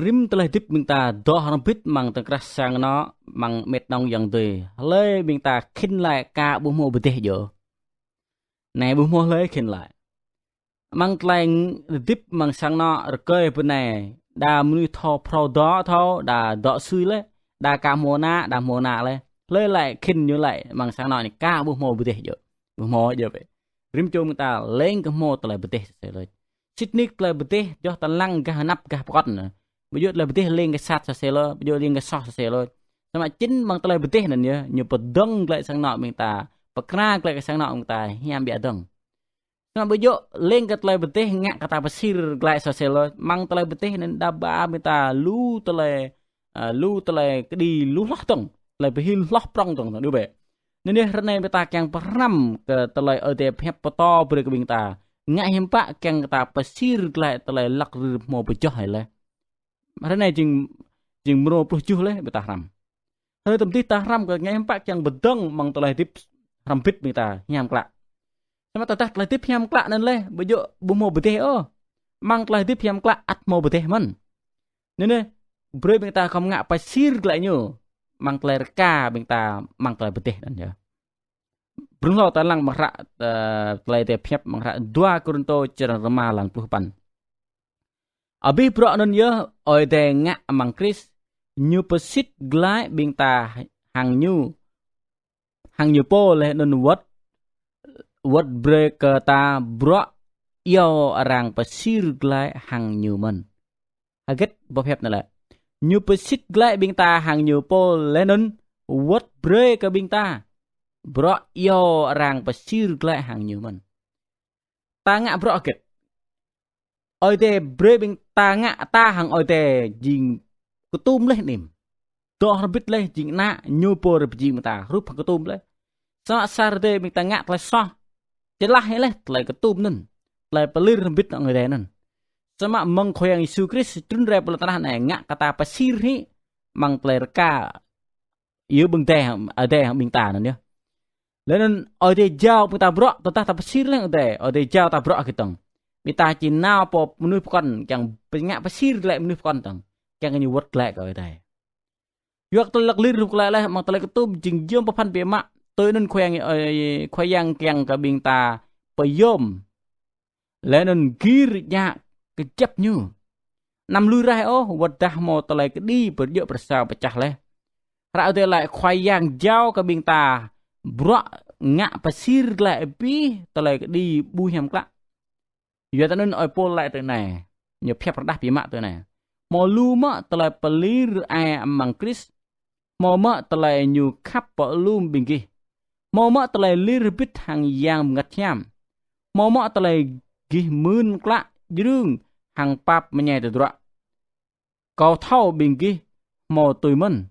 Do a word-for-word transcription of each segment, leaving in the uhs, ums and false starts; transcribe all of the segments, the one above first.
rĭm tơlơi hơdip ƀing ta dŏ hrŏm hơbĭt amăng tơkrah sang anŏ, amăng met nong yang dơi. Hlơi ƀing ta khĭn laĭ kah ƀu hmâo pơdeh djơ̆. Anai ƀu hmâo hlơi khĭn laĭ. Amăng tơlơi hơdip amăng sang anŏ rơkơi bơnai, đa mơnuih thâo phrâo dŏ thâo, đa dŏ sui laih, đa ka hmâo ană, đa hmâo ană laih. Hlơi laĭ khĭn ñu laĭ amăng sang anŏ anai kah ƀu hmâo pơdeh djơ̆. Ƀu hmâo djơ̆ bĕ. Rĭm čô ƀing ta lêng kơ hmâo tơlơi pơdeh sơsĕ lơi. Sĭt nik tơlơi pơdeh yơh ta lăng gah anăp gah pơkŏn anai. Ƀu djơ̆ tơlơi pơdeh lêng kơ sat sơsĕ lơi, ƀu djơ̆ lêng kơ soh sơsĕ lơi. Samơ̆ čĭn amăng tơlơi pơdeh anŭn yơh, ñu pơdơ̆ng glaĭ sang anŏ ƀing ta, pơkra glaĭ kơ sang anŏ ƀing ta hiam biă dơ̆ng. Samơ̆ ƀu djơ̆ lêng kơ tơlơi pơdeh ngă kơ ta pơsir glaĭ sơsĕ lơi, amăng tơlơi pơdeh anŭn đa ba ƀing ta lu tơlơi, ơ, lu tơlơi kơđi lu hloh dơ̆ng, tơlơi pơhil hloh prŏng dơ̆ng, dŏ bĕ. Anŭn yơh ră anai ƀing ta kiăng pơhrăm kơ tơlơi Ơi Adai pơhiăp pơtô brơi kơ ƀing ta. Ngă hiam pă kiăng kơ ta pơsir glaĭ tơlơi lăk rĭm hmâo pơjoh hĭ laih. Ră anai jing, jing mrô pluh tơjuh laih ƀing ta hrăm. Hlơi tơm dih ta hrăm kơ ngă hiam pă kiăng pơdơ̆ng amăng tơlơi hơdip hrŏm hơbĭt ƀing ta hiam klă. Samơ̆ tơdah tơlơi hơdip hiam klă anŭn laih, ƀu djơ̆ ƀu hmâo pơdeh ôh. Amăng tơlơi hơdip hiam klă ăt hmâo pơdeh mơ̆n. Anŭn yơh, brơi ƀing ta khŏm ngă pơsir glaĭ ñu amăng tơlơi rơka ƀing ta amăng tơlơi pơdeh anŭn yơh. Brŭng hlâo ta lăng amăng hră, ơ, tơlơi Ơi Adai pơhiăp amăng hră dua Kôrintô črăn rơma lăn pluh păn. Abih bruă anŭn yơh Ơi Adai ngă amăng Krist, ñu pơsĭt glaĭ ƀing ta hăng ñu, hăng ñu pô laih anŭn wơ̆t, wơ̆t brơi kơ ta bruă iâu arăng pơsir glaĭ hăng ñu mơ̆n. Hơget boh pơhiăp anai lĕ? Ñu pơsĭt glaĭ ƀing ta hăng ñu pô laih anŭn wơ̆t brơi kơ ƀing ta bruă iâu arăng pơsir glaĭ hăng ñu mơ̆n. Ta ngă bruă hơget? Ơi Adai brơi ƀing ta ngă, ta hăng Ơi Adai jing kơtum laih anŭn. Dŏ hrŏm hơbĭt laih jing ană, ñu pô rai pơjing ƀing ta hrup hăng kơtum laih. Samơ̆ sa hrơi ƀing ta ngă tơlơi soh, čơlah hĭ laih tơlơi kơtum anŭn, tơlơi pơlir hrŏm hơbĭt hăng Ơi Adai anŭn. Samơ̆ mơ̆ng Khua Yang Yêsu Krist trŭn rai pơ lŏn tơnah anai ngă kơ ta pơsir hĭ amăng tơlơi rơka yua ƀing Adai, Adai hăng ƀing ta anŭn yơh. Laih anŭn Ơi Adai jao ƀing ta bruă, tơdah ta pơsir laih Ơi Adai, Ơi Adai jao ta bruă hơget dơ̆ng? Ƀing ta či nao pơ mơnuih pơkŏn kiăng pơ-, ngă pơsir glaĭ mơnuih pơkŏn dơ̆ng, kiăng kơ ñu wơ̆t glaĭ kơ Ơi Adai. Yua kơ tơlơi lăk lir hrup glaĭ laih amăng tơlơi kơtum jing yôm pơphan biă mă. Tui anŭn Khua Yang, ơ, Khua Yang kiăng kơ ƀing ta pơyôm laih anŭn gir djă kơjăp ñu. Anăm lui raih ôh, wơ̆t dah hmâo tơlơi kơđi pơdjơ̆ pơsao pơčah laih. Hră Ơi Adai laĭ Khua Yang jao kơ ƀing ta bruă ngă pơsir glaĭ abih tơlơi kơđi ƀu hiam klă. Yua dah anŭn ơi Pôl laĭ tui anai, ñu pơhiăp rơđah biă mă tui anai. Hmâo lu mơ̆ tơlơi pơlir ai amăng Krist? Hmâo mơ̆ tơlơi ñu khăp pơalum ƀing gih? Hmâo mơ̆ tơlơi lir hơbĭt hăng Yang Bơngăt Hiam? Hmâo mơ̆ tơlơi gih mưn klă, jrưng hăng pap mơñai tơdruă? Kâo thâo ƀing gih hmâo tui mơ̆n.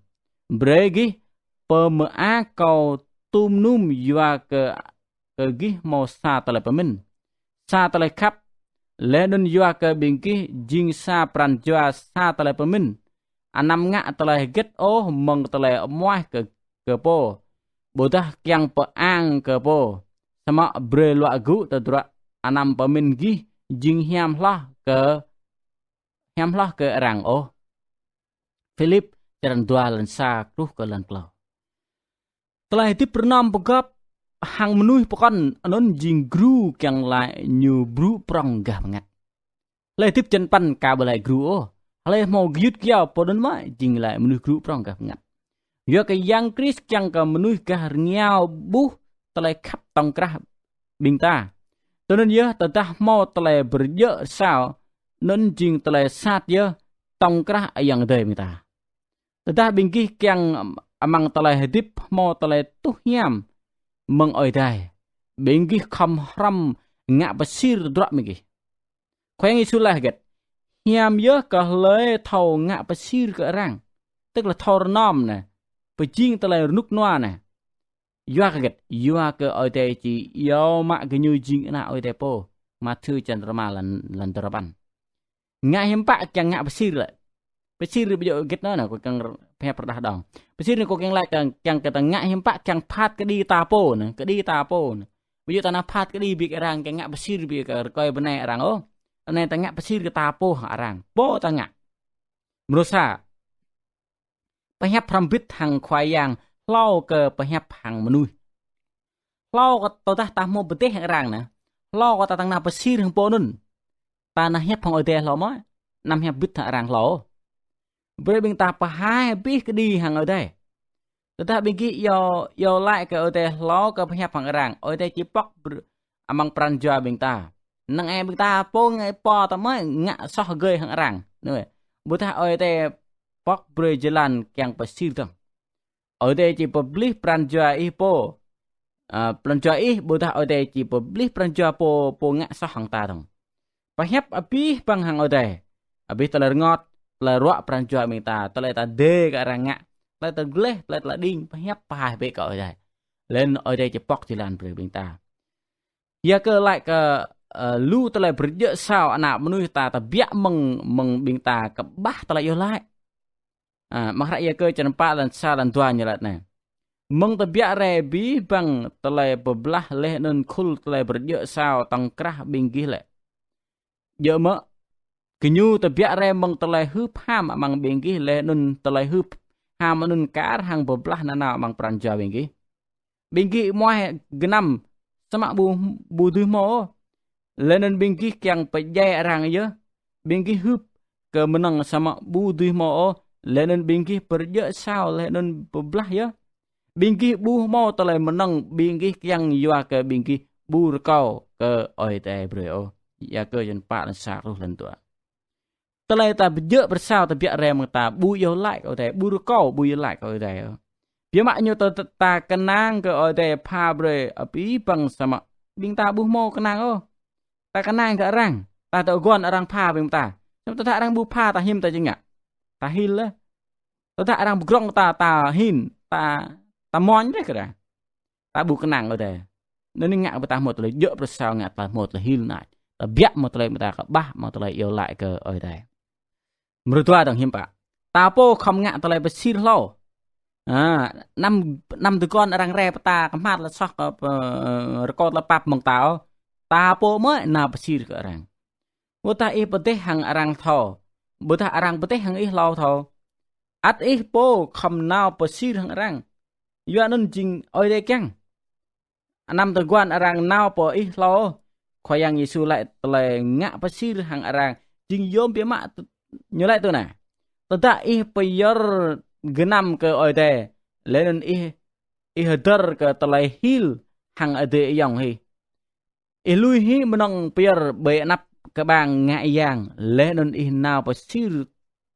Brơi gih pơmơak kâo tum num yua kơ, kơ gih hmâo sa tơlơi pơmĭn, sa tơlơi khăp, laih anŭn yua kơ ƀing gih jing sa pran jua sa tơlơi pơmĭn. Anăm ngă tơlơi hơget ôh mơ̆ng tơlơi amuaih kơ, kơ pô, ƀôdah kiăng pơang kơ pô, samơ̆ brơi luă gŭ tơdruă, anăm pơmĭn gih jing hiam hloh kơ, hiam hloh kơ arăng ôh. Philip črăn dua lăn sa truh kơ lăn klâo. Tơlơi hơdip rơnŏm pơgop hăng mơnuih pơkŏn anŭn jing gru kiăng laĭ ñu brŭ prŏng gah bơngăt. Hlơi hơdip črăn păn ka ƀu laĭ gru ôh. Hlơi hmâo gơyut gơyâo pô anŭn mơ̆ jing laĭ mơnuih gru prŏng gah bơngăt. Yua kơ Yang Krist kiăng kơ mơnuih gah rơngiao ƀuh tơlơi khăp tŏng krah ƀing ta. Tui anŭn yơh tơdah hmâo tơlơi pơdjơ̆ pơsao, anŭn jing tơlơi sat yơh tŏng krah ayŏng adơi ƀing ta. Tơdah ƀing gih kiăng amăng tơlơi hơdip hmâo tơlơi tuh hiam mơ̆ng Ơi Adai, ƀing gih khŏm hrŏm ngă pơsir tơdruă ƀing gih. Khua Yang Yêsu laĭ hơget? Hiam yơh kơ hlơi thâo ngă pơsir kơ arăng, tức là thâo rơnŏm anai, pơjing tơlơi rơnŭk rơnua anai. Yua kơ hơget? Yua kơ Ơi Adai či iâu mă gơñu jing ană Ơi Adai pô. Mathiơ črăn rơma lăn, lăn duarơpăn. Ngă hiam pă kiăng ngă pơsir lĕ. Pơsir ƀu djơ̆ hơget anŭn, anai kâo kiăng pơhiăp rơđah dơ̆ng. Pơsir anai kâo kiăng laĭ kiăng, kiăng kơ ta ngă hiam pă kiăng phat kơđi ta pô anai, kơđi ta pô anai. Ƀu djơ̆ ta nao phat kơđi ƀing arăng kiăng ngă pơsir ƀing kơ rơkơi bơnai arăng ôh. Anai ta ngă pơsir kơ ta pô arăng. Pô ta ngă. Mrô sa, pơhiăp hrŏm hơbĭt hăng Khua Yang hlâo kơ pơhiăp hăng mơnuih. Hlâo kơ tơdah ta hmâo pơdeh hăng arăng anai, hlâo kơ ta tăng nao pơsir hăng pô anŭn, ta nao hiăp hăng Ơi Adai hlâo mơ̆, nao hiăp hơbĭt hăng arăng hlâo? Brơi ƀing ta pơhaih abih kơđi hăng Ơi Adai. Tơdah ƀing gih iâu, iâu laĭ kơ Ơi Adai hlâo kơ pơhiăp hăng arăng, Ơi Adai či pŏk br-, amăng pran jua ƀing ta. Năng ai ƀing ta pô ngă pô ta mơ̆ ngă soh gơi hăng arăng. Anai, ƀôdah Ơi Adai pŏk brơi jơlan kiăng pơsir dơ̆ng. Ơi Adai či pơplih pran jua ih pô. A, pran jua ih, ƀôdah Ơi Adai či pơplih pran jua pô, pô ngă soh hăng ta dơ̆ng. Pơhiăp abih bang hăng Ơi Adai. Abih tơlơi rơngot, tơlơi ruă pran jua ƀing ta, tơlơi ta dê kơ arăng ngă, tơlơi ta gleh, tơlơi ta đing, pơhiăp pơhaih bĕ kơ Ơi Adai. Laih anŭn Ơi Adai či pŏk jơlan brơi ƀing ta. Yakơ laĭ kơ, ơ, lu tơlơi pơrơjơ̆ sao ană mơnuih ta, tơbiă mơ̆ng, mơ̆ng ƀing ta kơƀah tơlơi iâu laĭ. A, mơ̆ng hră Yakơ črăn pă lăn sa lăn dua ñu laĭ anai: Mơ̆ng tơbiă rai abih bang tơlơi pơblah laih anŭn khul tơlơi pơrơjơ̆ sao tŏng krah ƀing gih lĕ, djơ̆ mơ̆ gơñu tơbiă rai mơ̆ng tơlơi hưp ham amăng ƀing gih laih anŭn tơlơi hưp ham anŭn kar hăng pơblah nanao amăng pran jua ƀing gih? Ƀing gih amuah gơnam samơ̆ ƀu, ƀu dưi hmâo ôh, laih anŭn ƀing gih kiăng pơdjai arăng yơh. Ƀing gih hưp kơ mơnơ̆ng samơ̆ ƀu dưi hmâo ôh, laih anŭn ƀing gih pơrơjơ̆ sao laih anŭn pơblah yơh. Ƀing gih ƀu hmâo tơlơi mơnơ̆ng, ƀing gih kiăng yua kơ ƀing gih ƀu rơkâo kơ Ơi Adai brơi ôh. Yakơ črăn pă lăn sa truh lăn dua. Tơlơi ta pơjơ̆ pơsao tơbiă rai mơ̆ng ta ƀu iâu laĭ kơ Ơi Adai, ƀu rơkâo, ƀu iâu laĭ kơ Ơi Adai ôh. Biă mă ñu ta, ta, ta kơnang kơ Ơi Adai pha brơi abih bang samơ̆ ƀing ta ƀu hmâo kơnang ôh. Ta kơnang kơ arăng, ta tơguan arăng pha ƀing ta. Samơ̆ tơdah arăng ƀu pha ta hiư̆m ta či ngă? Ta hil laih. Tơdah arăng pơgrŏng ta, ta hin, ta, ta mơñum laih kơ arăng. Ta ƀu kơnang Ơi Adai. Anŭn ñu ngă ƀing ta hmâo tơlơi djơ̆ pơsao, ngă ta hmâo tơlơi hil nač. Tơbiă hmâo tơlơi ƀing ta kơƀah, hmâo tơlơi iâu laĭ kơ Ơi Adai. Mrô dua dơ̆ng hiư̆m pă? Ta pô khŏm ngă tơlơi pơsir hlâo. A, anăm, anăm tơguan arăng rai pơ ta kơ hmar tơlơi soh kơ, ơ, rơkâo tơlơi pap mơ̆ng ta ôh. Ta pô mơ̆ nao pơsir kơ arăng. Ƀôdah ih pơdeh hăng arăng thâo, ƀôdah arăng pơdeh hăng ih hlâo thâo, ăt ih pô khŏm nao pơsir hăng arăng. Yua anŭn jing Ơi Adai kiăng. Anăm tơguan arăng nao pơ ih hlâo. Khua Yang Yêsu laĭ tơlơi ngă pơsir hăng arăng jing yôm biă mă t-, ñu laĭ tui anai: Tơdah ih pơyơr gơnam kơ Ơi Adai, laih anŭn ih, ih hơdơr kơ tơlơi hil hăng adơi ayŏng ih, ih lui hĭ mơnơ̆ng pơyơr ƀơi anăp kơƀang ngă yang, laih anŭn ih nao pơsir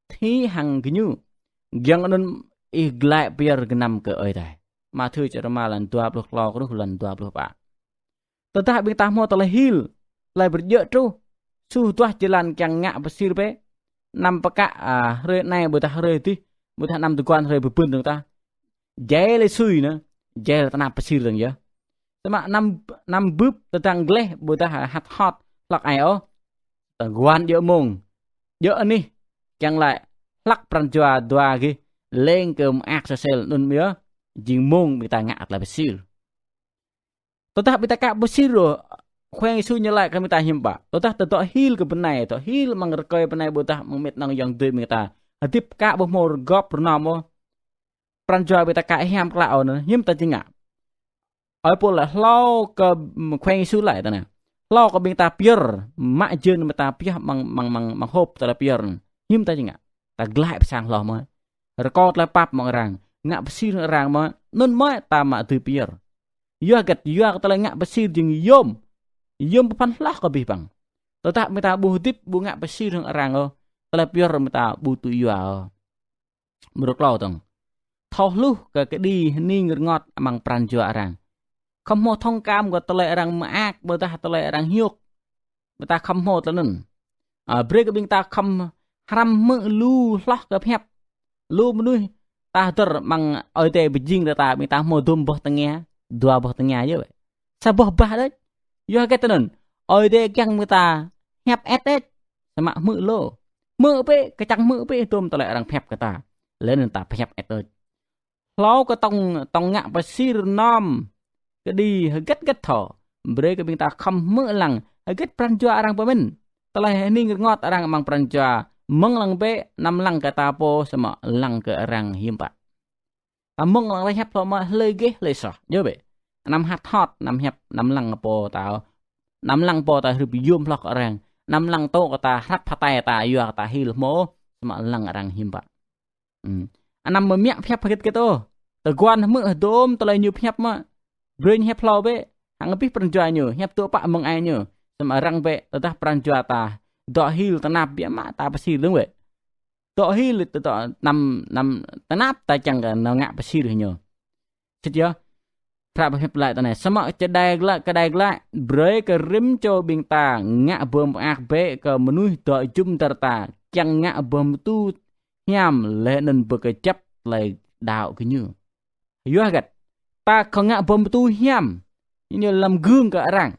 hĭ hăng gơñu, giŏng anŭn ih glaĭ pơyơr gơnam kơ Ơi Adai. Mathiơ črăn rơma lăn dua pluh klâo truh lăn dua pluh pă. Tơdah ƀing ta hmâo tơlơi hil, tơlơi pơjơ̆ truh, suh duah jơlan kiăng ngă pơsir bĕ. Anăm pơkă, a, hrơi anai ƀôdah hrơi adih, ƀôdah anăm tơguan hrơi bơbưn dơ̆ng tah. Jai lĕ sui anŭn, jai lĕ tơnap pơsir dơ̆ng yơh. Samơ̆ anăm, anăm bưp tơdang gleh ƀôdah hăt hot hlăk ai ôh. Tơguan djơ̆ mông, djơ̆ anih, kiăng laĭ hlăk pran jua dua gih leng kơ mơak sơsel anŭn yơh, jing mông ƀing ta ngă tơlơi pơsir. Tơdah ƀing ta ka pơsir ôh, Khua Yang Yêsu ñu laĭ kơ ƀing ta hiư̆m pă? Tơdah ta dŏ hil kơ bơnai, dŏ hil amăng rơkơi bơnai ƀôdah amăng mĕt nong ayŏng adơi ƀing ta, hơdip ka ƀu hmâo rơgop rơnom ôh, pran jua ƀing ta ka hiam klă ôh anŭn, hiư̆m ta či ngă? Ơi Pôl laĭ hlâo kơ, ưm, Khua Yang Yêsu laĭ tui anai: Hlâo kơ ƀing ta pơyơr, mă jên ƀing ta pioh amăng, amăng, amăng, amăng hôp tơlơi pơyơr anŭn, hiư̆m ta či ngă? Ta glaĭ pơ sang hloh mơ̆, rơkâo tơlơi pap mơ̆ng arăng, ngă pơsir arăng mơ̆, anŭn mơ̆ ta mă dưi pơyơr. Yua hơget? Yua kơ tơlơi ngă pơsir jing yôm, yôm pơphan hloh kơ abih bang. Tơdah ƀing ta ƀu hơdip, ƀu ngă pơsir hăng arăng ôh, tơlơi pơyơr ƀing ta ƀu tŭ yua ôh. Mrô klâo dơ̆ng. Thâo hluh kơ kơđi hơning rơngot amăng pran jua arăng. Khŏm hmâo thông cảm kơ tơlơi arăng mơak, ƀôdah tơlơi arăng hiôk. Ƀing ta khŏm hmâo tơlơi anŭn. A, brơi kơ ƀing ta khŏm hrăm hmư̆ lu hloh kơ pơhiăp. Lu mơnuih ta hơdơr amăng Ơi Adai pơjing kơ ta, ƀing ta hmâo dôm boh tơngia, dua boh tơngia yơh. Sa boh bah đôč. Yua hơget tui anŭn? Ơi Adai kiăng ƀing ta hiăp et đôč. Samơ̆ hmư̆ lu. Hmư̆ bĕ, kơčăng hmư̆ bĕ dôm tơlơi arăng pơhiăp kơ ta. Laih anŭn ta pơhiăp et đôč. Hlâo kơ tŏng, tŏng ngă pơsir rơnom kơđi hơget hơget thâo, brơi kơ ƀing ta khŏm hmư̆ lăng hơget pran jua arăng pơmĭn. Tơlơi hơning rơngot arăng amăng pran jua Mơ̆ng lăng bĕ, anăm lăng kơ ta pô, samơ̆ lăng kơ arăng hiư̆m pă. Ta mơ̆ng lăng hlơi hiăp hlâo mă hlơi gêh hlơi soh. Djơ̆ bĕ. Anăm hăt hot, anăm hiăp, anăm lăng pô ta. Anăm lăng pô ta hrup yôm hloh kơ arăng. Anăm lăng tŏ kơ ta hrăp hơtai ta yua kơ ta hil hmâo, samơ̆ lăng arăng hiư̆m pă. Hmm. Anăm mơmiă hiăp hơget hơget ôh. Tơguan hmư̆ hơdôm tơlơi ñu hiăp mă. Brơi ñu hiăp hlâo bĕ. Hăng abih pran jua ñu, hiăp tŏ pă mơ̆ng ai ñu. Samơ̆ arăng bĕ, tơdah pran jua ta dŏ hil tơnap biă mă ta pơsir dơ̆ng bĕ. Dŏ hil tơ dŏ anăm, anăm tơnap ta kiăng kơ nao ngă pơsir hĭ ñu. Sĭt yơh. Hră pơhiăp laĭ tui anai. Samơ̆ čơđai glaĭ, kơđai glaĭ, brơi kơ rĭm čô ƀing ta ngă bơm pơak bĕ kơ mơnuih dŏ jum dar ta, kiăng ngă bơm tu hiam laih anŭn pơkơjăp tơlơi đaŏ gơñu. Yua hơget? Ta kơ ngă bơm tu hiam. Ñu lăm gương kơ arăng.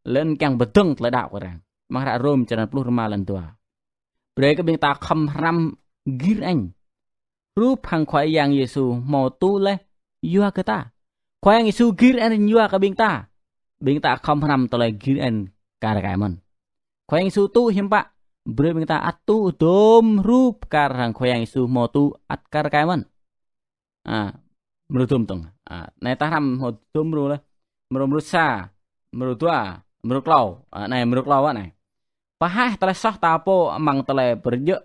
Laih anŭn kiăng pơdơ̆ng tơlơi đaŏ kơ arăng. Amăng hră Rôm črăn pluh rơma lăn dua. Brơi kơ ƀing ta khŏm hrăm gir añ. Hrup hăng Khua Yang Yêsu hmâo tŭ laih yua kơ ta. Khua Yang Yêsu gir añ yua kơ ƀing ta. Ƀing ta khŏm hrăm tơlơi gir añ kar kaĭ mơ̆n. Khua Yang Yêsu tŭ hiư̆m pă. Brơi ƀing ta ăt tŭ dôm hrup kar hăng Khua Yang Yêsu hmâo tŭ ăt kar kaĭ mơ̆n. A, mrô dôm tŏng. A, anai ta hrăm hmâo dôm mrô laih. Mrô, mrô sa, mrô dua, mrô klâo. A, anai mrô klâo anai. Pơhaih tơlơi soh ta pô amăng tơlơi pơrơjơ̆.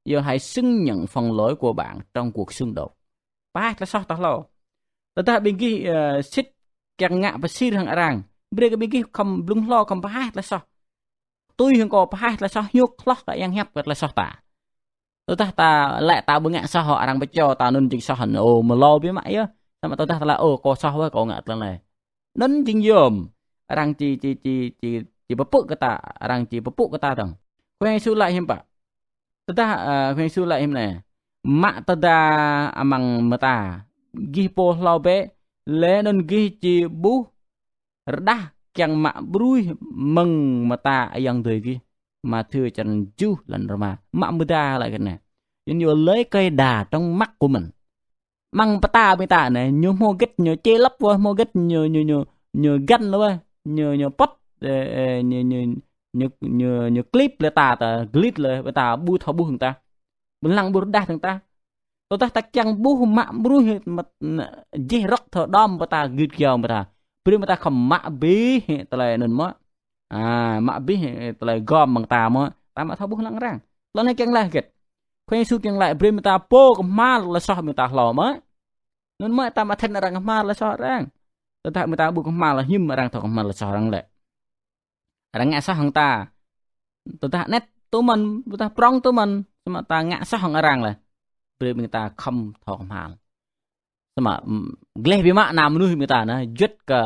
Yơh hãy xưng nhận phần lỗi của bạn trong cuộc xưng đột. Pơhaih tơlơi soh ta hlâo. Tơdah ƀing gih, ơ, sĭt kiăng ngă pơsir hăng arăng. Brơi kơ ƀing gih khŏm blung hlâo khŏm pơhaih tơlơi soh. Tui hăng kâo pơhaih tơlơi soh hiư̆m hloh kơ yang hiăp kơ tơlơi soh ta. Tơdah ta lĕ ta ƀu ngă soh hŏ arăng pơčô ta anŭn jing soh anŭn. Ơ, mơlâo biă mă yơh. Samơ̆ tơdah ta lĕ, ơ, kâo soh wơ̆t kâo ngă tơlơi anai. Anŭn jing yôm. Arăng či, či, či, či, či pơpŭ kơ ta, arăng či pơpŭ kơ ta dơ̆ng. Khua Yang Yêsu laĭ hiư̆m pă. Tơdah, ơ, Khua Yang Yêsu laĭ hiư̆m anai. Mă tơda amăng mơta. Gih pô hlâo bĕ, laih anŭn gih či ƀuh rơđah kiăng mă bruih mơ̆ng mơta ayŏng adơi gih. Mathiơ črăn tơjuh lăn rơma. Mă mơda laĭ kơ anai. Yua ñu lấy cây đà trong mắt của mình. Amăng pơtă ƀing ta anai, ñu hmâo hơget ñu čê lăp wơ̆t, hmâo hơget ñu, ñu, ñu, ñu găn wơ̆t, ñu, ñu pŏt, ơ, ơ, ñu, ñu, ñu, ñu, ñu klip lĕ ta, ta glit lĕ, ƀing ta ƀu thâo ƀuh hăng ta. Ƀu lăng ƀu rơđah hăng ta. Tơdah ta kiăng ƀuh mă bruih mă, jih rơ̆k thâo đom ƀing ta git kiao ƀing ta. Brơi ƀing ta khŏm mă abih tơlơi anŭn mơ̆. A, mă abih tơlơi gom mơ̆ng ta mơ̆. Ta mă thâo ƀuh lăng arăng. Tơlơi anai kiăng laĭ hơget. Khua Yang Yêsu kiăng laĭ brơi ƀing ta pô kơhma̱l tơlơi soh ƀing ta hlâo mơ̆. Anŭn mơ̆ ta mă thĕn arăng kơhma̱l tơlơi soh arăng. Tơdah ƀing ta ƀu kơhma̱l hiư̆m arăng thâo kơhma̱l tơlơi soh arăng lĕ. Arăng ngă soh hăng ta. Tơdah anet tŭ mơ̆n, tơdah prŏng tŭ mơ̆n, samơ̆ ta ngă soh hăng arăng laih. Brơi ƀing ta khŏm thâo kơhma̱l. Samơ̆, ưm, gleh biă mă ană mơnuih ƀing ta anai, juăt kơ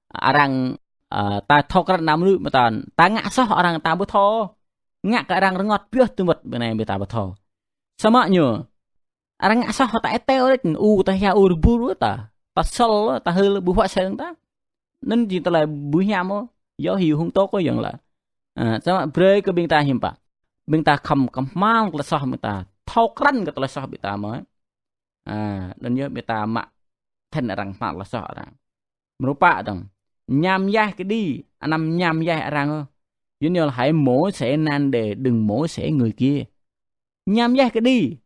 arăng, ơ, ta thâo krăn ană mơnuih ƀing ta, ta ngă soh arăng ta ƀu thâo. Ngă kơ arăng rơngot pioh tơmŭt ƀing anai ƀing ta ƀu thâo. Samơ̆ ñu, arăng ngă soh ta ete ôh đĕč, u ta hia u rơbur ôh ta. Ta sơl, ta hil ƀu huă sel ta. Anŭn jing tơlơi ƀu hiam ôh, yua hyu hŭng tŏk ôh yơ̆ng laĭ. A, samơ̆ brơi kơ ƀing ta hiư̆m pă. Ƀing ta khŏm kơhma̱l tơlơi soh ƀing ta, thâo krăn kơ tơlơi soh ƀing ta mơ̆. A, anŭn yơh ƀing ta mă thĕn arăng kơhma̱l tơlơi soh arăng. Mrô pă dơ̆ng. Nham yaih kơđi, anăm nham yaih arăng ôh. Yua ñu laĭ hãy mổ xẻ nan đề, đừng mổ xẻ người kia. Nham yaih kơđi.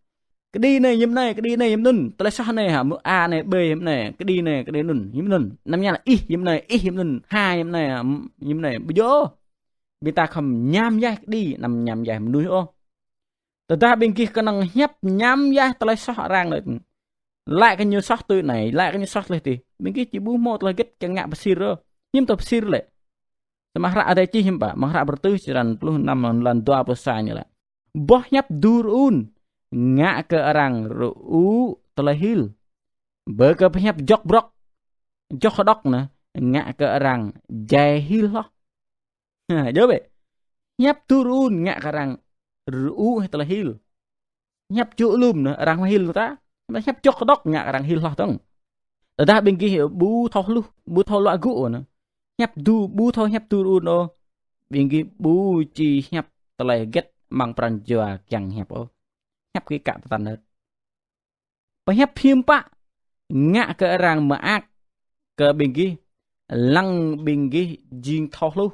Kơđi anai hiư̆m anai, kơđi anai hiư̆m anŭn. Tơlơi soh anai hă, mơ̆ A anai, B hiư̆m anai, kơđi anai, kơđi anŭn, hiư̆m anŭn. Anăm nham laĭ ih hiư̆m anai, ih hiư̆m anŭn, ha hiư̆m anai, ưm, hiư̆m anai. Ƀu djơ̆. Ƀing ta khŏm nham yaih kơđi, anăm nham yaih mơnuih ôh. Tơdah ƀing gih kơnơ̆ng hiăp nham yaih tơlơi soh arăng lĕ. Laĭ kơ ñu soh tui anai, laĭ kơ ñu soh tơlơi adih. Ƀing gih či ƀu hmâo tơlơi hơget kiăng ngă pơsir ôh. Hiư̆m tơlơi pơsir lĕ. Samơ̆ hră Adai čih hiư̆m pă, amăng hră Bơrơtuh črăn pluh năm lăn dua pluh sa ñu laĭ. Boh hiăp du rơun, ngă kơ arăng rơŭ tơlơi hil. Bơ kơ pơhiăp jŏk brŏk, jŏk hơđŏk anai, ngă kơ arăng jai hil hloh. Ha, djơ̆ bĕ. Hiăp du rơun ngă kơ arăng rơŭ hĭ tơlơi hil. Hiăp ču lum anai, arăng hil ta. Hiăp jŏk hơđŏk ngă kơ arăng hil hloh dơ̆ng. Tơdah ƀing gih ƀu thâo hluh, ƀu thâo luă gŭ anai. Hiăp du, ƀu thâo hiăp du rơun ôh. Ƀing gih ƀu či hiăp tơlơi hơget amăng pran jua kiăng hiăp ôh. Hiăp gih kă tơtăn hơ̆t. Pơhiăp hiư̆m pă ngă kơ arăng mơak kơ ƀing gih, lăng ƀing gih jing thâo hluh,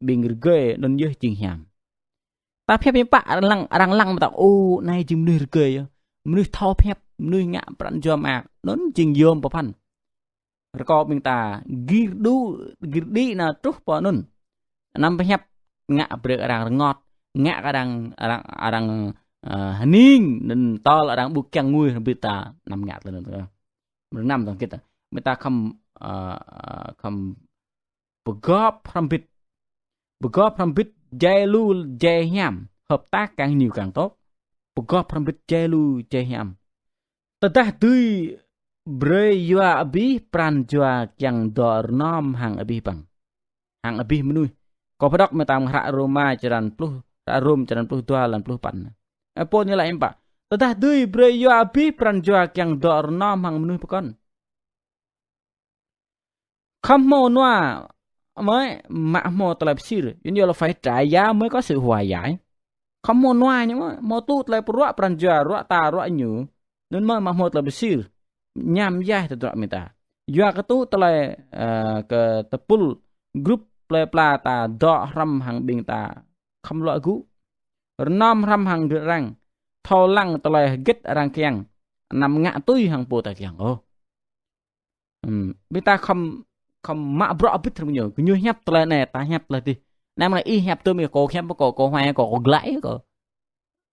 ƀing rơgơi anŭn yơh jing hiam. Ta pơhiăp hiư̆m pă, arăng lăng, arăng lăng mơ̆ ta, ô, anai jing mơnuih rơgơi yơh. Mơnuih thâo pơhiăp, mơnuih ngă pran jua mơak. Anŭn jing yôm pơphan. Rơkâo ƀing ta gir đu, gir đĭ nao truh pơ anŭn. Anăm pơhiăp ngă brơi arăng rơngot, ngă arăng, arăng, arăng, ơ, hơning, anŭn tơl arăng ƀu kiăng ngui hrŏm ta, anăm ngă tơlơi anŭn. Mrơnam tong kit, ƀing ta khŏm, ơ, ơ, khŏm pơgop hrŏm hơbĭt. Pơgop hrŏm hơbĭt, jai lu, jai hiam, hợp tác càng nhiều càng tốt. Pơgop hrŏm hơbĭt, jai lu, jai hiam. Tơdah dưi brơi yua abih pran jua kiăng dŏ rơnŏm hăng abih bang, hăng abih mơnuih. Kâo pơđŏk mơtam hră Rôma črăn pluh, hră Rôm črăn pluh dua lăn pluh păn. Ơ, Pôl ñu laĭ hiư̆m pă? Tơdah dưi brơi yua abih pran jua kiăng dŏ rơnŏm hăng mơnuih pơkŏn. Khŏm hmâo nua mơi mă hmâo tơlơi pơsir. Yua anŭn là phải trả giá mới có sự hòa giải. Khŏm hmâo nua ñu mơi, hmâo tŭ tơlơi pơruă pran jua, ruă ta, ruă ñu. Anŭn mơi mă hmâo tơlơi pơsir. Ñam yaih tơdruă ƀing ta. Yua kơ tŭ tơlơi, ơ, kơ tơpul grup plơi pla ta dŏ hrŏm hăng ƀing ta khŏm luă gŭ. Rơnŏm hrŏm hăng gơ̆ arăng. Thâo lăng tơlơi hơget arăng kiăng. Anăm ngă tui hăng pô ta kiăng ôh. Ừm, ƀing ta khŏm, khŏm mă bruă hơbĭt hrŏm gơñu. Gơñu hiăp tơlơi anai, ta hiăp tơlơi adih. Anai mơ̆ ih hiăp tơm ih, kâo hiăp kâo, kâo huai kâo, kâo glăi kâo.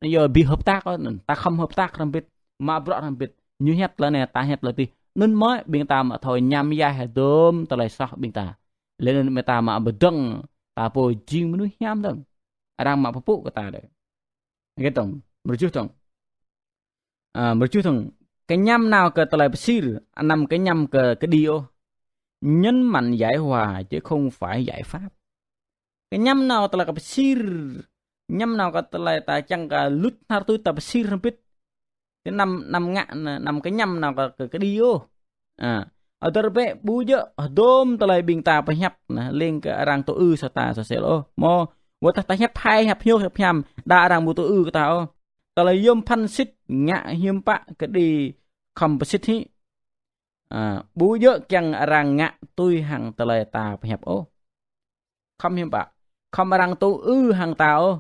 Anŭn yơh ƀu hợp tác ôh, anŭn ta khŏm hợp tác hrŏm hơbĭt, mă bruă hrŏm hơbĭt. Ñu hiăp tơlơi anai, ta hiăp tơlơi adih. Anŭn mơi ƀing ta mă thâo ñam yaih hơdôm tơlơi soh ƀing ta. Laih anŭn ƀing ta mă pơdơ̆ng ta pô jing mơnuih hiam dơ̆ng. Arăng mă pơpŭ kơ ta dơ̆ng. Hơget dơ̆ng, mrơjuh dơ̆ng. Ơ, mrơjuh dơ̆ng, kơñăm nao kơ tơlơi pơsir, anăm kơñăm kơ kơđi ôh. Nhân mặn giải hòa chứ không phải giải pháp. Kơñăm nao tơlơi kơ pơsir, kơñăm nao kơ tơlơi ta čang kơ luč hnăr tui ta pơsir hrŏm hơbĭt. Tơ anăm, anăm ngă, anăm kơñăm nao kơ, kơ kơđi ôh. Ơ, hơdơr bĕ ƀu djơ̆ hơdôm tơlơi ƀing ta pơhiăp anai, lêng kơ arăng tŭ ư soh ta soh sel ôh. Hmâo, wơ̆t tơdah ta hiăp hai, hiăp hyu, hiăp hiam, đa arăng ƀu tŭ ư kơ ta ôh. Tơlơi yôm pơphan sĭt ngă hiư̆m pă kơđi khŏm pơsĭt hĭ. Ơ, ƀu djơ̆ kiăng arăng ngă tui hăng tơlơi ta pơhiăp ôh. Khŏm hiư̆m pă, khŏm arăng tŭ ư hăng ta ôh.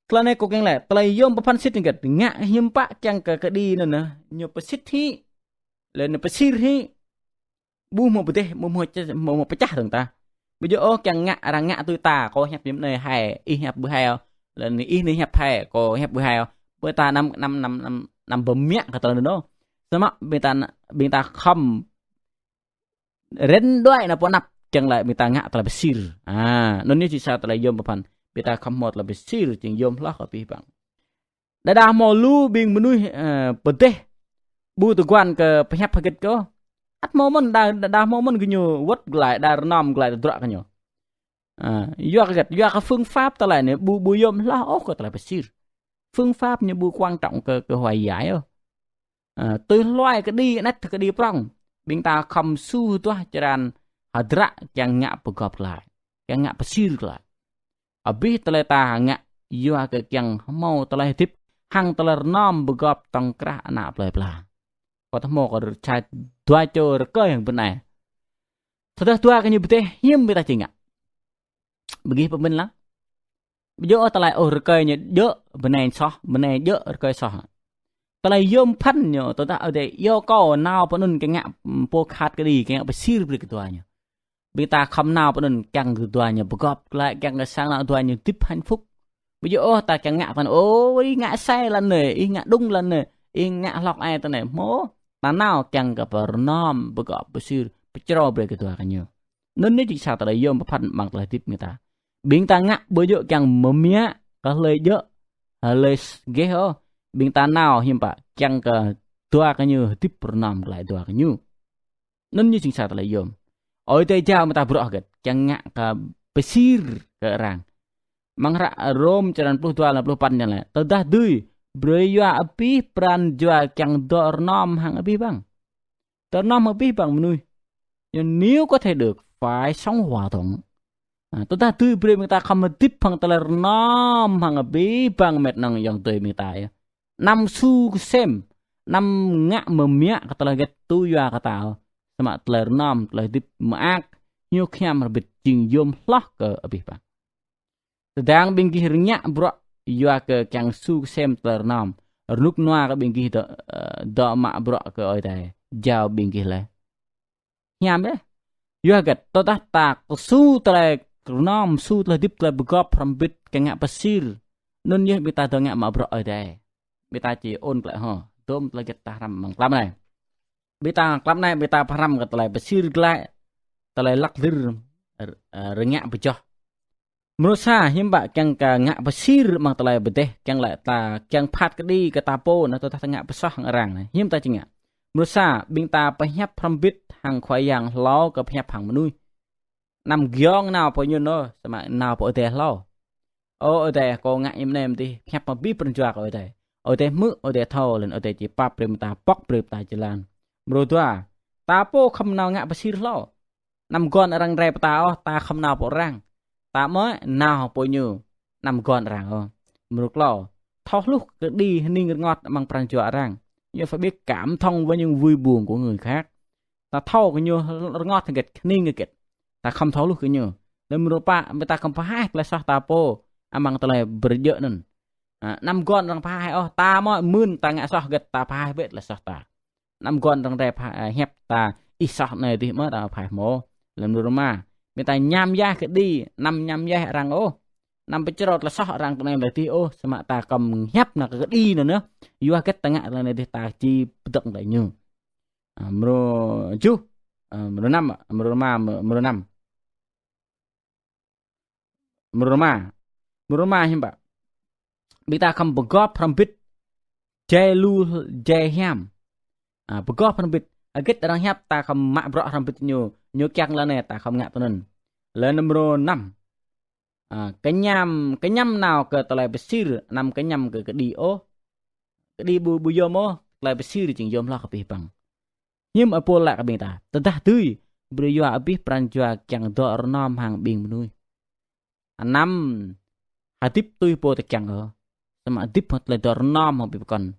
Tơlơi anai kâo kiăng laĭ, tơlơi yôm pơphan sĭt anŭn hơget, ngă hiư̆m pă kiăng kơ kơđi anŭn, ñu pơsĭt hĭ, laih anŭn pơsir hĭ. Ƀu hmâo pơdeh, ƀu hmâo č-, ƀu hmâo pơčah dơ̆ng ta. Ƀu djơ̆ ôh kiăng ngă, arăng ngă tui ta, kâo hiăp hiư̆m anai hai, ih hiăp ƀu hai ôh. Laih anŭn ih anai hiăp hai, kâo hiăp ƀu hai ôh. Ƀu ta anăm, anăm, anăm, anăm, anăm pơmiă kơ tơlơi anŭn ôh. Samơ̆ ƀing ta, ƀing ta khŏm ren đuaĭ nao pơ anăp, čang lĕ ƀing ta ngă tơlơi pơsir. Ơ, anŭn ñu jing sa tơlơi yôm pơphan. Ƀing ta khŏm hmâo tơlơi pơsir, jing yôm hloh kơ abih bang. Đơđa hmâo lu ƀing mơnuih, ơ, pơdeh ƀu tơguan kơ pơhiăp hơget kơ. Ăt hmâo mơ̆n, đa, đa, đa hmâo mơ̆n gơñu wơ̆t glaĭ, đa rơnŏm glaĭ tơdruă kơ ñu. Ơ, yua kơ hơget, yua kơ phương pháp tơlơi anai ƀu, ƀu yôm hloh ôh kơ tơlơi pơsir. Phương pháp ñu ƀu quan trọng kơ, kơ hòa giải ôh. Ơ, tui hluai kơđi anet kơđi prŏng. Ƀing ta khŏm su duah črăn hơdră kiăng ngă pơgop glaĭ, kiăng ngă pơsir glaĭ. Abih tơlơi ta ngă yua kơ kiăng hmâo tơlơi hơdip hăng tơlơi rơnŏm pơgop tŏng krah ană plơi pla. Kâo ta hmâo kơ rơčah dua čô rơkơi hăng bơnai. Tơdah dua gơñu pơdeh hiư̆m ƀing ta či ngă? Ƀu gih pơmĭn lăng. Ƀu djơ̆ ôh tơlơi ôh rơkơi ñu djơ̆, bơnai soh, bơnai djơ̆, rơkơi soh. Tơlơi yôm pơphan ñu, tơdah ôh dêh, yua kâo nao pơ anŭn kiăng ngă, ưm, pô khăt kơđi, kiăng ngă pơsir brơi kơ dua ñu. Ƀing ta khŏm nao pơ anŭn kiăng kơ dua ñu pơgop glaĭ, kiăng kơ sang anŏ dua ñu hơdip hạnh phúc. Ƀu djơ̆ ôh ta kiăng ngă tơ anai, ô, ih ngă sai lŏn anai, ih ngă đŭng lŏn anai, ih ngă hlŏk ai tơ anai, hmâo. Ta nao kiăng kơ pơrơnŏm, pơgop, pơsir, pơčrâo brơi kơ dua kơ ñu. Anŭn ñu jing sa tơlơi yôm pơphan amăng tơlơi hơdip ƀing ta. Ƀing ta ngă ƀu djơ̆ kiăng mơmiă kơ hlơi djơ̆, hlơi s-, gêh ôh. Ƀing ta nao hiư̆m pă kiăng kơ dua kơ ñu hơdip rơnŏm glaĭ dua kơ ñu. Anŭn ñu jing sa tơlơi yôm. Ơi Adai jao mơ̆ ta bruă hơget, kiăng ngă kơ pơsir kơ arăng. Amăng hră Rôm črăn pluh dua lăn pluh păn ñu laĭ, tơdah dưi, brơi yua abih pran jua kiăng dŏ rơnŏm hăng abih bang. Dŏ rơnŏm hăng abih bang mơnuih. Nhưng nếu có thể được, phải sống hòa thuận. Ơ, tơdah dưi brơi ƀing ta khŏm hơdip hăng tơlơi rơnŏm hăng abih bang met năng ayŏng adơi ƀing ta yơh. Anăm su kơsem, anăm ngă mơmiă kơ tơlơi hơget tui yua kơ ta ôh. Samơ̆ tơlơi rơnŏm, tơlơi hơdip mơak, hiư̆m hiam rơbit jing yôm hloh kơ abih bang. Tơdang ƀing gih rơngiă bruă yua kơ kiăng su kơsem tơlơi rơnơ̆m. Rơnŭk rơnua kơ ƀing gih dŏ, ơ, dŏ mă bruă kơ Ơi Adai. Jao ƀing gih laih. Hiam yơh. Yua hơget, tơdah ta kơsu tơlơi rơnơ̆m, su tơlơi hơdip, tơlơi pơgop hrŏm hơbĭt, kiăng ngă pơsir. Anŭn yơh ƀing ta dŏ ngă mă bruă Ơi Adai. Ƀing ta či ôn glaĭ hŏ. Dôm tơlơi hơget ta hrăm amăng tlam anai. Ƀing ta tlam anai, ƀing ta pơhrăm kơ tơlơi pơsir glaĭ, tơlơi lăk lir, ơ, ơ, rơngiă pơjoh. Mrô sa, hiư̆m pă kiăng kơ ngă pơsir amăng tơlơi pơdeh, kiăng laĭ ta, kiăng phat kơđi kơ ta pô, anai tơdah ta ngă pơsoh hăng arăng anai. Hiư̆m ta či ngă? Mrô sa, ƀing ta pơhiăp hrŏm hơbĭt hăng Khua Yang hlâo kơ pơhiăp hăng mơnuih. Anăm giŏng nao pơ ñu ôh, samơ̆ nao pơ Ơi Adai hlâo. Ơ Ơi Adai, kâo ngă hiư̆m anai mơ̆n tih, pơhiăp pơ abih pran jua kơ Ơi Adai. Ơi Adai hmư̆, Ơi Adai thâo, laih anŭn Ơi Adai či pap brơi mơ̆ng ta, pŏk brơi mơ̆ng ta jơlan. Mrô dua, ta pô khŏm nao ngă pơsir hlâo. Anăm gŏn arăng rai pơ ta ôh, ta khŏm nao pơ arăng. Ta mơ̆ nao pơ ñu, anăm gŏn arăng ôh. Mrô klâo, thâo hluh kơđi hơning rơngot amăng pran jua arăng. Ñu phải biết cảm thông với những vui buồn của người khác. Ta thâo kơ ñu rơngot hơget, hơning hơget. Ta khŏm thâo hluh kơ ñu. Laih mrô pă, ƀing ta khŏm pơhaih tơlơi soh ta pô amăng tơlơi pơrơjơ̆ anŭn. Ă, anăm gŏn arăng pơhaih ôh, ta mơ̆ mơ̆n ta ngă soh hơget ta pơhaih bĕ tơlơi soh ta. Anăm gŏn arăng rai pha-, ă, hiăp ta ih soh anai adih mơ̆ ta pơhaih mơ̆. Laih mrô rơma, ƀing ta ñam yaih kơđi, anăm ñam yaih arăng ôh. Anăm pơčrâo tơlơi soh arăng tơ anai tơ adih ôh, samơ̆ ta khŏm hiăp nao kơđi anŭn yơh. Yua hơget ta ngă tơ anai adih ta či pơdơ̆ng glaĭ ñu. Ă, mrô tơjuh, ă, mrô năm, mrô rơma, mrô, mrô năm. Mrô rơma. Mrô rơma hiư̆m pă? Ƀing ta khŏm pơgop hrŏm hơbĭt jai lu jai hiam. Ă, pơgop hrŏm hơbĭt. Hơget arăng hiăp ta khŏm mă bruă hrŏm hơbĭt ñu, ñu kiăng laĭ anai ta khŏm ngă tui anŭn. Laih anŭn mrô năm. Ă, kơñăm, kơñăm nao kơ tơlơi pơsir, anăm kơñăm kơ kơđi ôh. Kơđi ƀu, ƀu yôm ôh, tơlơi pơsir jing yôm hloh kơ abih bang. Hiư̆m Ơi Pôl laĭ kơ ƀing ta, tơdah dưi, brơi yua abih pran jua kiăng dŏ rơnơ̆m hăng ƀing mơnuih. Anăm hơdip tui pô ta kiăng ôh, samơ̆ hơdip hăng tơlơi dŏ rơnơ̆m hăng ƀing pơkŏn.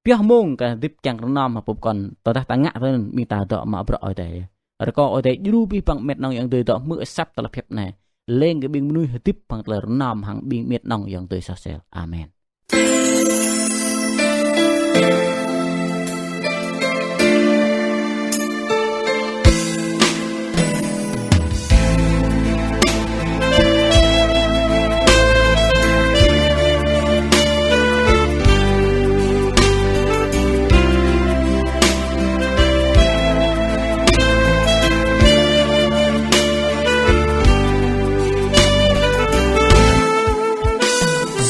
Pioh mông kơ hơdip kiăng rơnơ̆m hăng pô pơkŏn, tơdah ta ngă tui anŭn ƀing ta dŏ mă bruă Ơi Adai. Rơkâo Ơi Adai djru abih bang met nong ayŏng adơi dŏ hmư̆ asăp tơlơi pơhiăp anai. Lêng kơ ƀing mơnuih hơdip hăng tơlơi rơnơ̆m hăng ƀing met nong ayŏng adơi soh sel. Amen.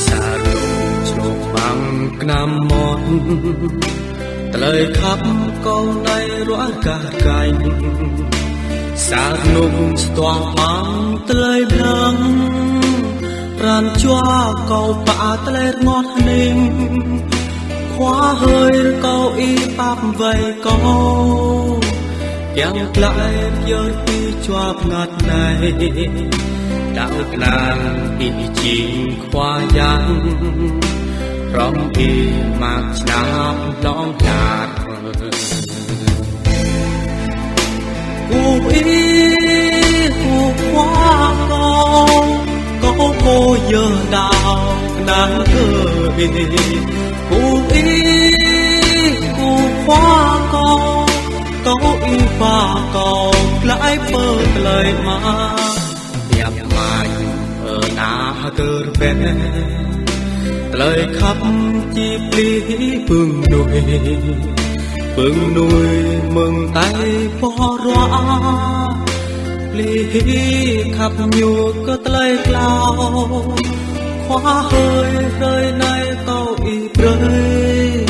Sa rơnŭk črŏk amăng kơnăm mơmŏt, tơlơi khăp kâo anai ruah gah gañ. Sa rơnŭk sơtuah amăng tơlơi blang, pran jua kâo pă tơlơi rơngot hơning. Khua hơi, rơkâo Ih pap wai kâo, kiăng glaĭ pơyơr Ih jua bơngăt anai. Đaŏ kơnang Ih jing Khua Yang, hrŏm Ih mă čơnap hlŏng lar. Kơkuh Ih, kơkuh Khua kâo, kâo pô yơh đaŏ kơnang kơ Ih. Kơkuh Ih, kơkuh Khua kâo, kâo Ih pap kâo glaĭ pơ tơlơi mơak. Hiăp mañ ơ ană hơdơr bĕ, tơlơi khăp či plih pưng mơnuih, pưng mơnuih mơ̆ng tai pô ruă. Plih khăp ñu kơ tơlơi klao, Khua hơi, hrơi anai kâo Ih brơi,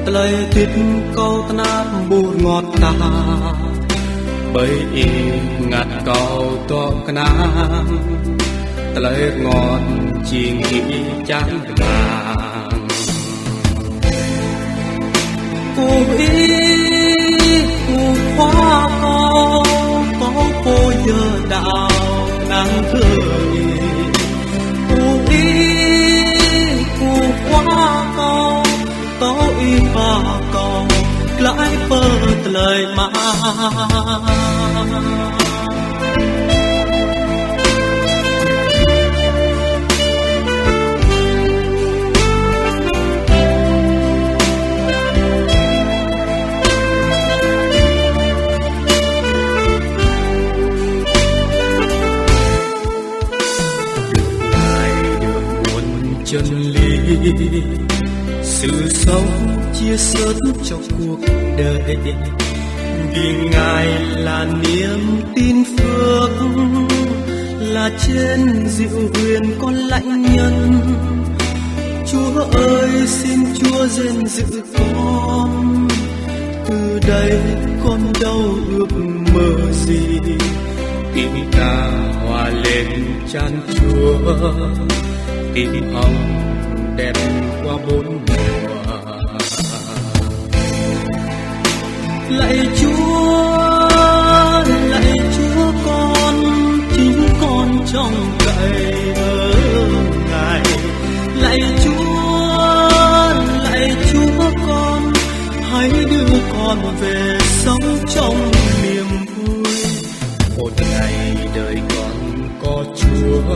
tơlơi hơdip kâo tơnap ƀu rơngot tah. Ƀơi Ih bơngăt kâo dŏ kơnang, tơlơi rơngot jing Ih čang rơmang. Kơkuh Ih, kơkuh Khua kâo, kâo pô yơh đaŏ kơnang kơ Ih. Kơkuh Ih, kơkuh Khua kâo, kâo Ih pap kâo glaĭ pơ tơlơi mơak. Xuất cho cuộc đời, vì Ngài là niềm tin phước, là trên diệu huyền con lãnh nhân. Chúa ơi, xin Chúa rèn giữ con, từ đây con đâu ước mơ gì, tim ta hòa lên chan Chúa, tim hồng đẹp qua bốn mùa. Lạy Chúa, lạy Chúa, con chính con trông cậy ở Ngài. Lạy Chúa, lạy Chúa, con hãy đưa con về sống trong niềm vui. Một ngày đời con có Chúa,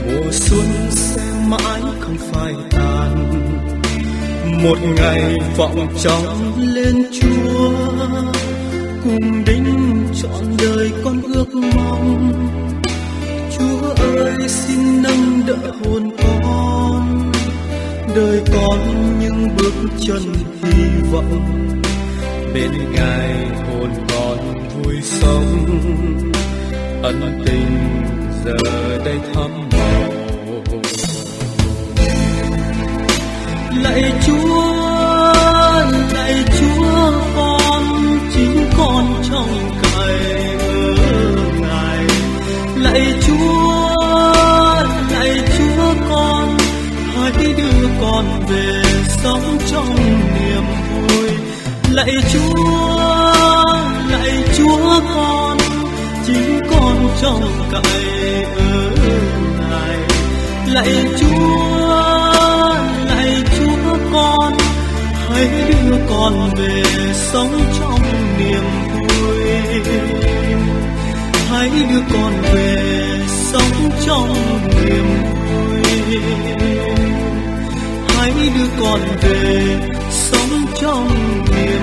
mùa xuân sẽ mãi không phai tàn. Một ngày vọng trông lên Chúa, cùng đính trọn đời con ước mong. Chúa ơi, xin nâng đỡ hồn con, đời con những bước chân hy vọng. Bên Ngài hồn con vui sống, ân tình giờ đây thắm màu. Lạy Chúa, lạy Chúa, con chính con trông cậy ở Ngài. Lạy Chúa, lạy Chúa, con hãy đưa con về sống trong niềm vui. Lạy Chúa, lạy Chúa, con chính con trông cậy ở Ngài. Lạy Chúa, lạy Chúa, con hãy đưa con về sống trong niềm vui. Hãy đưa con về sống trong niềm vui. Hãy đưa con về sống trong niềm